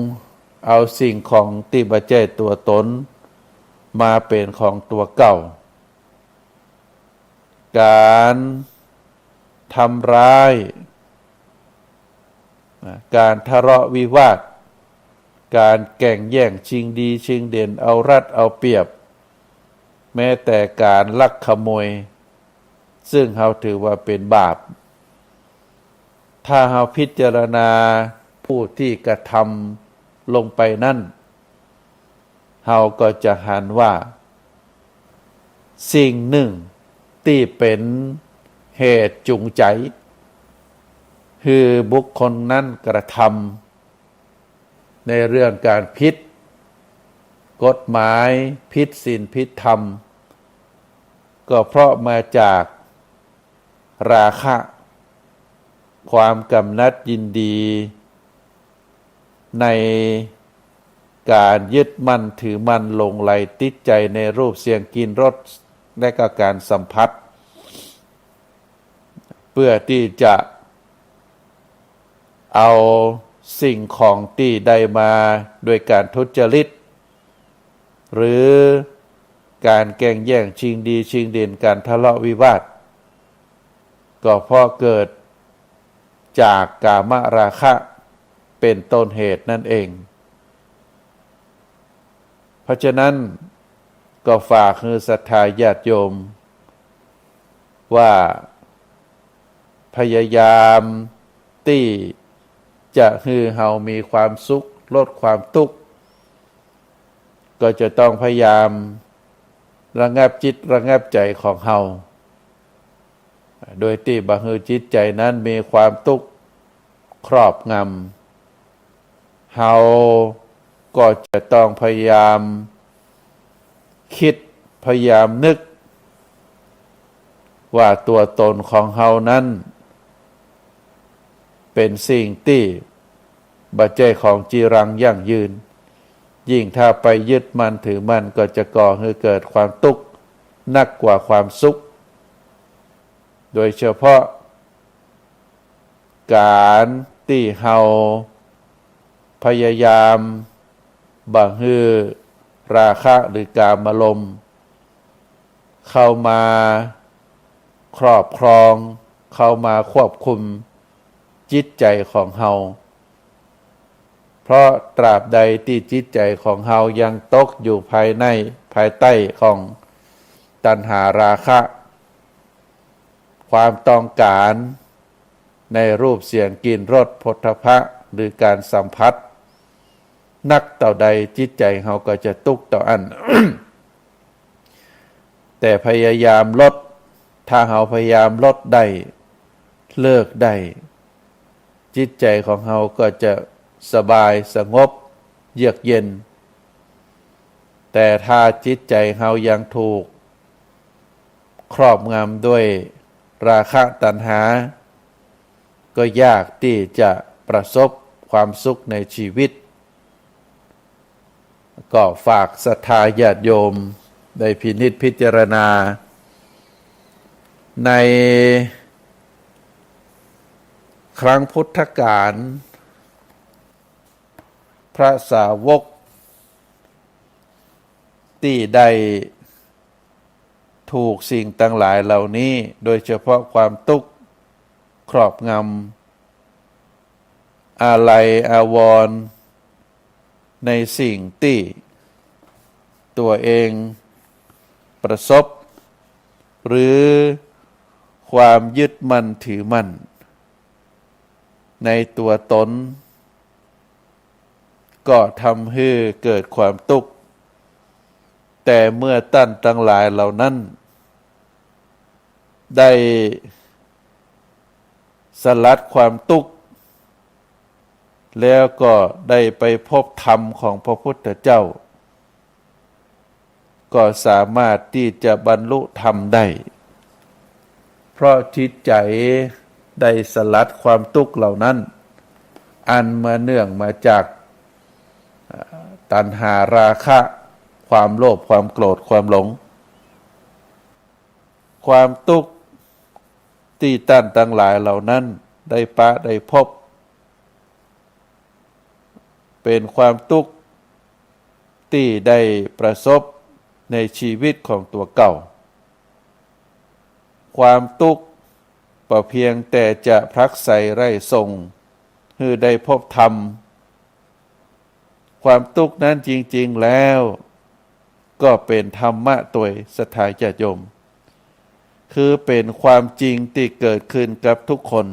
เอาสิ่งของตี้บ่ใจ้ตั๋วต๋นมาเป๋นของตั๋วเก่า ก๋านทำร้าย ก๋านทะเลาะวิวาท ก๋านแก่งแย่งชิงดีชิงเด่น เอารัดเอาเปรียบ แม้แต่ก๋านลักขโมย ซึ่งเฮาถือว่าเป๋นบาป ถ้าเฮาพิจารณาผู้ตี้กระทำลงไปนั้น เฮาก็จะหันว่า สิ่งนึ่งตี้เป๋นเหตุจูงใจ๋ หื้อบุคคลนั้นกระทำ ในเรื่องก๋านผิดกฎหมาย ผิดศีลผิดธรรม ก็เพราะมาจากราคะ ความกำหนัดยินดี ในก๋านยึดมั่นถือมั่นหลงใหลติดใจ๋ในรูปเสียงกลิ่นรส และก็ก๋านสัมผัส เพื่อตี้จะเอาสิ่งของตี้ได้มาโดยก๋านทุจริต หรือก๋านแก่งแย่งชิงดีชิงเด่น ก๋านทะเลาะวิวาท ก็เพราะเกิดจากกามราคะเป๋นต้นเหตุนั่นเอง เพราะฉะนั้นก็ฝากหื้อศรัทธาญาติโยม ว่าพยายามตี้จะหื้อเฮามีความสุข ลดความตุ๊กข์ ก็จะต้องพยายามระงับจิตระงับใจ๋ของเฮา โดยตี้บ่หื้อจิตใจ๋นั้นมีความตุ๊กข์ครอบงำ เฮาก็จะต้องพยายามกึ๊ด พยายามนึก ว่าตั๋วต๋นของเฮานั้น เป๋นสิ่งตี้บ่ใจ้ของจีรังยั่งยืน ยิ่งถ้าไปยึดมั่นถือมั่นก็จะก่อหื้อเกิดความตุ๊กข์นักกว่าความสุข โดยเฉพาะ ก๋านตี้เฮาพยายามบ่หื้อราคะหรือกามารมณ์ เข้ามาครอบครอง เข้ามาควบคุมจิตใจ๋ของเฮา เพราะตราบใดตี้จิตใจ๋ของเฮายังตกอยู่ภายใน ภายใต้ของตัณหาราคะ ความต้องก๋านในรูปเสียงกลิ่นรสโผฏฐัพพะ หรือก๋านสัมผัส นักเต้าใดจิตใจ๋เฮาก็จะตุ๊กข์เต้าอั้น แต่พยายามลด ถ้าเฮาพยายามลดได้ เลิกได้ จิตใจ๋ของเฮาก็จะสบายสงบเยือกเย็น แต่ถ้าจิตใจ๋เฮายังถูกครอบงำด้วยราคะตัณหา ก็ยากตี้จะประสบความสุขในชีวิต ก็ฝากศรัทธาญาติโยมได้พินิจพิจารณา ในครั้งพุทธกาล พระสาวกตี้ได้ถูกสิ่งตังหลายเหล่านี้ โดยเฉพาะความตุ๊กข์ครอบงำ อาลัยอาวรณ์ในสิ่งตี้ตัวเอง ประสบ หรือความยึดมั่นถือมั่นในตัวตน ก็ทำหื้อเกิดความตุ๊กข์ แต่เมื่อต้านตังหลายเหล่านั้น ได้สลัดความตุ๊กข์ แล้วก็ได้ไปพบธรรมของพระพุทธเจ้า ก็สามารถตี้จะบรรลุธรรมได้ เพราะจิตใจ๋ได้สลัดความตุ๊กข์เหล่านั้น อันมาเนื่องมาจาก ตัณหาราคะ ความโลภ ความโกรธ ความหลง ความตุ๊กข์ตี้ต้านตังหลายเหล่านั้นได้ปะได้พบ เป๋นความตุ๊กข์ตี้ได้ประสบในชีวิตของตั๋วเก่า ความตุ๊กข์บ่เพียงแต่จะผลักไสไล่ส่งหื้อได้พบธรรม ความตุ๊กข์นั้นจริงๆ แล้ว ก็เป๋นธรรมะตวยศรัทธาญาติโยม คือเป๋นความจริงตี้เกิดขึ้นกับทุกคน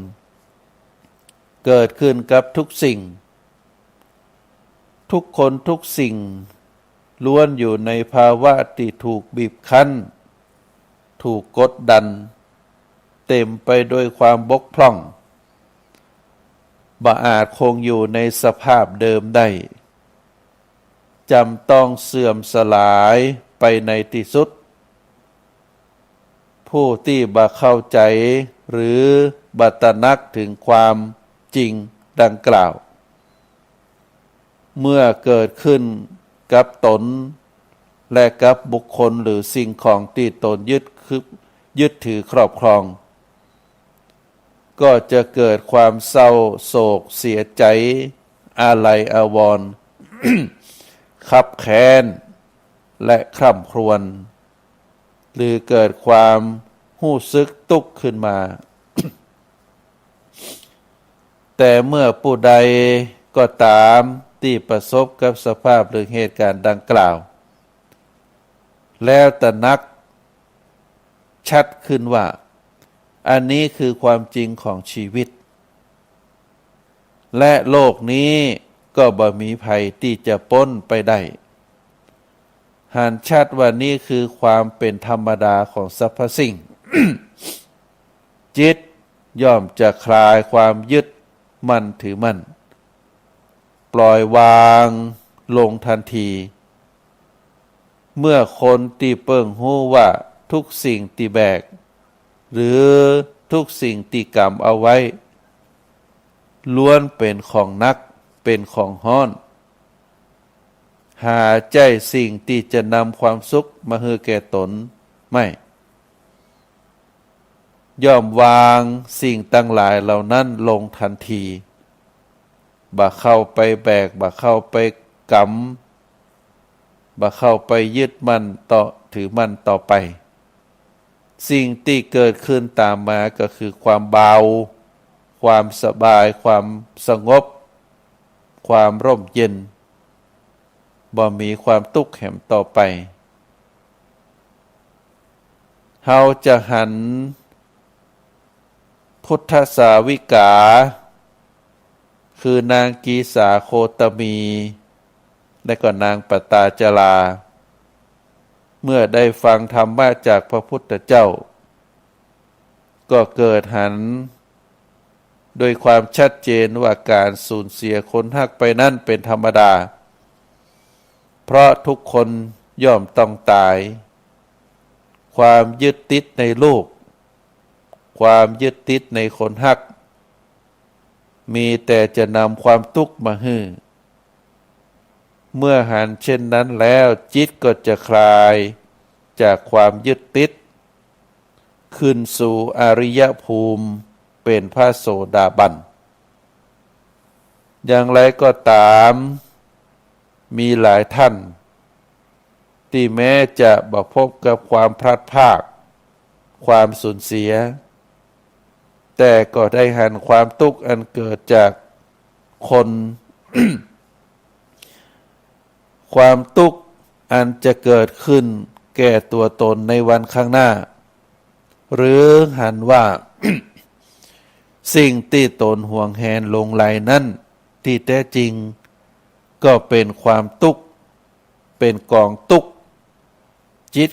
เกิดขึ้นกับทุกสิ่ง ทุกคนทุกสิ่งล้วนอยู่ในภาวะตี้ถูกบีบคั้น ถูกกดดัน เต็มไปด้วยความบกพร่อง บ่อาจคงอยู่ในสภาพเดิมได้ จำต้องเสื่อมสลายไปในตี้สุด ผู้ตี้บ่เข้าใจ๋หรือบ่ตระหนักเถิงความจริงดังกล่าว เมื่อเกิดขึ้นกับตน และกับบุคคลหรือสิ่งของตี้ตนยึดคือ ยึดถือครอบครอง ก็จะเกิดความเศร้าโศกเสียใจ๋ อาลัยอาวรณ์ คับแค้น และคร่ำครวญ หรือเกิดความฮู้สึกตุ๊กข์ขึ้นมา แต่เมื่อผู้ใดก็ต๋ามตี้ประสบกับสภาพหรือเหตุก๋ารณ์ดังกล่าว แล้วตระหนักชัดขึ้นว่า อันนี้คือความจริงของชีวิต และโลกนี้ก็บ่มีใผตี้จะป๊นไปได้ หันชัดว่านี้คือความเป๋นธรรมดาของสรรพสิ่ง จิตย่อมจะคลายความยึดมั่นถือมั่น ปล่อยวางลงทันที เมื่อคนตี้เปิ้งฮู้ว่าทุกสิ่งตี้แบก หรือทุกสิ่งตี้ก๋ำเอาไว้ ล้วนเป๋นของหนัก เป๋นของฮ้อน หาใจ้สิ่งตี้จะนำความสุขมาหื้อแก่ตนไม่ ย่อมวางสิ่งตังหลายเหล่านั้นลงทันที บ่เข้าไปแบก บ่เข้าไปก๋ำ บ่เข้าไปยึดมั่นต่อ ถือมั่นต่อไป สิ่งตี้เกิดขึ้นต๋ามมาก็คือความเบา ความสบาย ความสงบ ความร่มเย็น บ่มีความตุ๊กข์แหมต่อไป เฮาจะหันพุทธสาวิกา คือนางกีสาโคตมี และก็นางปตาจารา เมื่อได้ฟังธรรมะจากพระพุทธเจ้า ก็เกิดหันโดยความชัดเจนว่าก๋านสูญเสียคนฮักไปนั้นเป๋นธรรมดา เพราะทุกคนย่อมต้องต๋าย ความยึดติดในรูป ความยึดติดในคนฮัก มีแต่จะนำความตุ๊กข์มาหื้อ เมื่อหันเช่นนั้นแล้ว จิตก็จะคลายจากความยึดติด ขึ้นสู่อริยภูมิเป๋นพระโสดาบัน อย่างไรก็ต๋าม มีหลายท่าน ตี้แม้จะบ่พบกับความพลัดพราก ความสูญเสีย แต่ก็ได้หันความตุ๊กข์อันเกิดจากคน ความตุ๊กข์อันจะเกิดขึ้น แก่ตัวตนในวันข้างหน้า หรือหันว่า สิ่งตี้ตนหวงแหนหลงใหลนั้น ตี้แต๊จริงก็เป๋นความตุ๊กข์ เป๋นก๋องตุ๊กข์ จิต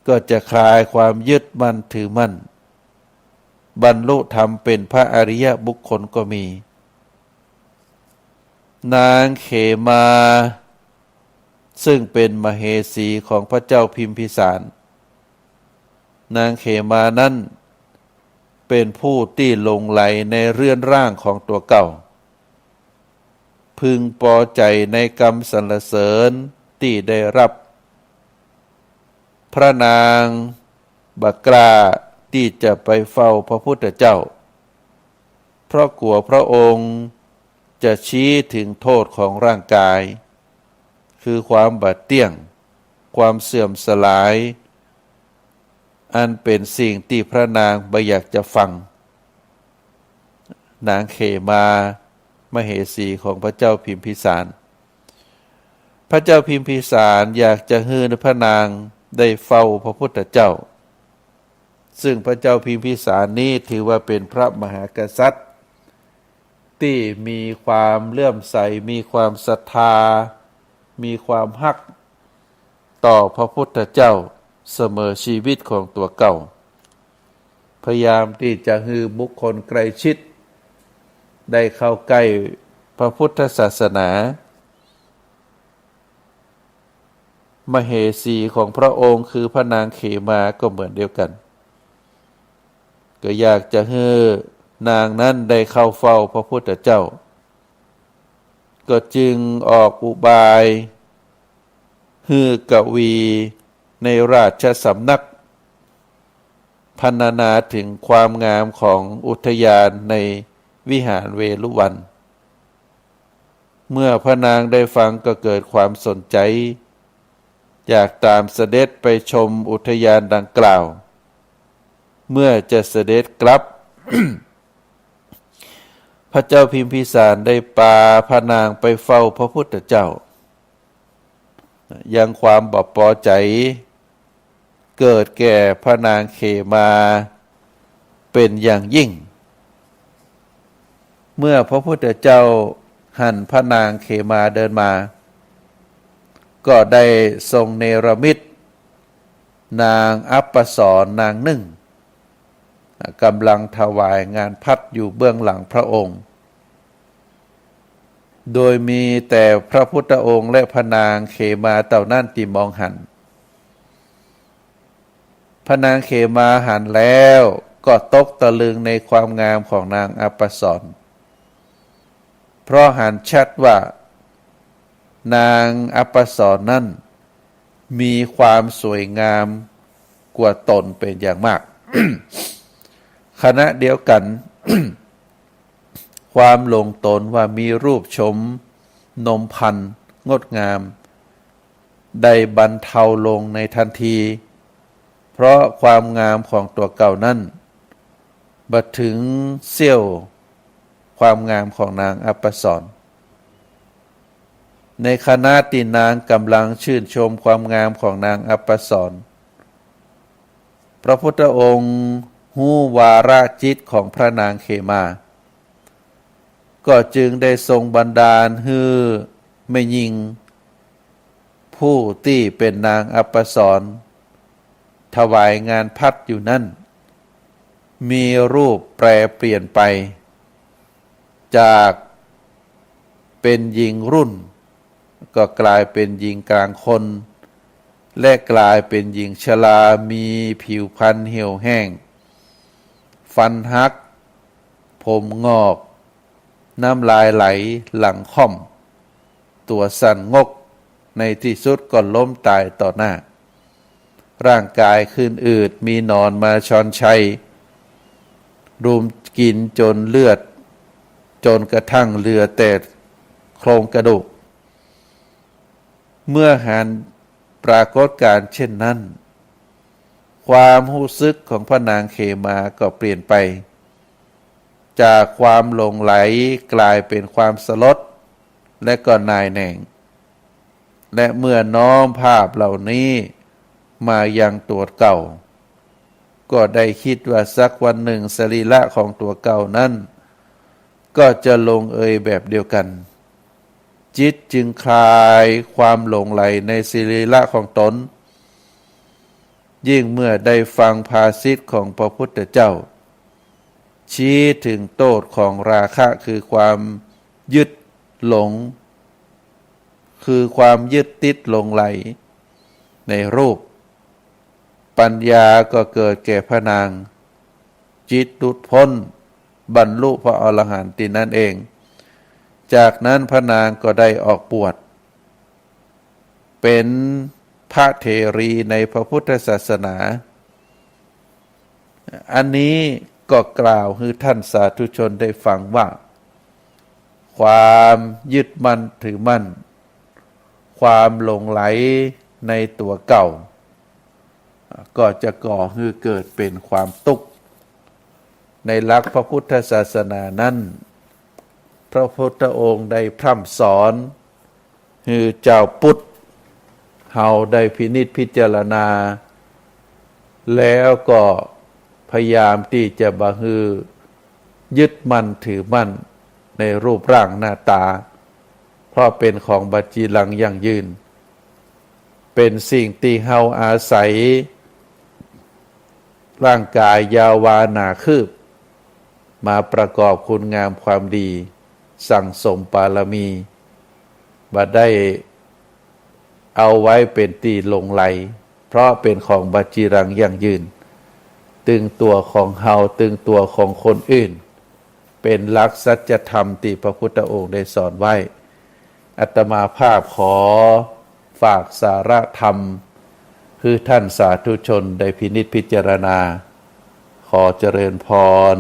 ก็จะคลายความยึดมั่นถือมั่น บรรลุธรรมเป๋นพระอริยบุคคลก็มี นางเขมา ซึ่งเป๋นมเหสีของพระเจ้าพิมพิสาร นางเขมานั้นเป๋นผู้ตี้หลงใหลในเรือนร่างของตั๋วเก่า พึงปอใจ๋ในกำสรรเสริญตี้ได้ฮับ พระนางบ่กล้าตี้จะไปเฝ้าพระพุทธเจ้า เพราะกั๋วพระองค์จะชี้เถิงโต้ษของร่างก๋าย คือความบ่เตี้ยง ความเสื่อมสลาย อันเป๋นสิ่งตี้พระนางบ่อยากจะฟัง นางเขมา มเหสีของพระเจ้าพิมพิสาร พระเจ้าพิมพิสารอยากจะหื้อพระนางได้เฝ้าพระพุทธเจ้า ซึ่งพระเจ้าพิมพิสารนี้ถือว่าเป๋นพระมหากษัตริย์ ตี้มีความเลื่อมใส มีความศรัทธา มีความฮักต่อพระพุทธเจ้าเสมอชีวิตของตั๋วเก่า พยายามตี้จะหื้อบุคคลใกล้ชิดได้เข้าใก้พระพุทธศาสนา มเหสีของพระองค์คือพระนางเขมาก็เหมือนเดียวกั๋น ก็อยากจะหื้อนางนั้นได้เข้าเฝ้าพระพุทธเจ้า ก็จึงออกอุบายหื้อกวีในราชสำนัก พรรณนาเถิงความงามของอุทยานในวิหารเวฬุวัน เมื่อพระนางได้ฟังก็เกิดความสนใจ๋ อยากต๋ามเสด็จไปชมอุทยานดังกล่าว เมื่อจะเสด็จกลับ พระเจ้าพิมพิสารได้ปาพระนางไปเฝ้าพระพุทธเจ้า ยังความบ่ปอใจ๋ เกิดแก่พระนางเขมาเป๋นอย่างยิ่ง เมื่อพระพุทธเจ้าหันพระนางเขมาเดินมา ก็ได้ทรงเนรมิตนางอัปสรนางนึ่ง ก๋ำลังถวายงานภัตตร์อยู่เบื้องหลังพระองค์ โดยมีแต่พระพุทธองค์และพระนางเขมาเต้านั้นตี้มองหัน พระนางเขมาหันแล้วก็ตกตะลึงในความงามของนางอัปสร เพราะหันชัดว่านางอัปสรนั้นมีความสวยงามกว่าตนเป๋นอย่างมาก ขณะเดียวกั๋น ความหลงตนว่ามีรูปโฉมนมพรรณงดงาม ได้บรรเทาลงในทันที เพราะความงามของตั๋วเก่านั้นบ่เถิงเสี้ยวความงามของนางอัปสร ในขณะตี้นางก๋ำลังชื่นชมความงามของนางอัปสร พระพุทธองค์ฮู้วาระจิตของพระนางเขมา ก็จึงได้ทรงบันดาลหื้อแม่ญิง ผู้ตี้เป๋นนางอัปสร ถวายงานภัตตร์อยู่นั้น มีรูปแปรเปลี่ยนไป จากเป๋นหญิงรุ่น ก็ก๋ายเป๋นหญิงกลางคน และก๋ายเป๋นหญิงชรา มีผิวพรรณเหี่ยวแห้ง ฟันหัก ผมหงอก น้ำลายไหลหลังค่อม ตั๋วสั่นงก ในตี้สุดก็ล้มต๋ายต่อหน้า ร่างก๋ายขึ้นอืด มีหนอนมาชอนชัย รุมกิ๋นจ๋นเลือด จ๋นกระทั่งเหลือแต่โครงกระดูก เมื่อหันปรากฏก๋ารณ์เช่นนั้น ความฮู้สึกของพระนางเขมาก็เปลี่ยนไป จากความหลงใหลก๋ายเป๋นความสลด และก็หน่ายแหน่ง และเมื่อน้อมภาพเหล่านี้ มายังตั๋วเก่า ก็ได้กึ๊ดว่าสักวันนึ่งสรีระของตั๋วเก่านั้น ก็จะลงเอยแบบเดียวกั๋น จิตจึงคลายความหลงใหลในสรีระของตน ยิ่งเมื่อได้ฟังภาษิตของพระพุทธเจ้า ชี้เถิงโต้ษของราคะคือความยึดหลง คือความยึดติดหลงใหลในรูป ปัญญาก็เกิดแก่พระนาง จิตหลุดป๊น บรรลุพระอรหันต์ตี้นั้นเอง จากนั้นพระนางก็ได้ออกบวช เป๋นพระเถรีในพระพุทธศาสนา อันนี้ก็กล่าวหื้อท่านสาธุชนได้ฟังว่า ความยึดมั่นถือมั่น ความหลงใหลในตั๋วเก่า ก็จะก่อหื้อเกิดเป๋นความตุ๊กข์ ในหลักพระพุทธศาสนานั้น พระพุทธองค์ได้พร่ำสอน หื้อจาวพุทธเฮาได้พินิจพิจารณา แล้วก็พยายามตี้จะบ่หื้อยึดมั่นถือมั่นในรูปร่างหน้าต๋า เพราะเป๋นของบ่จีรังยั่งยืน เป๋นสิ่งตี้เฮาอาศัย ร่างก๋ายยาววาหนาคืบ มาประกอบคุณงามความดี สั่งสมบารมี บ่ได้เอาไว้เป๋นตี้หลงใหล เพราะเป๋นของบ่จีรังยั่งยืน ตึงตั๋วของเฮา ตึงตั๋วของคนอื่น เป๋นหลักสัจธรรมตี้พระพุทธองค์ได้สอนไว้ อาตมาภาพขอฝากสาระธรรม หื้อท่านสาธุชนได้พินิจพิจารณา ขอเจริญพร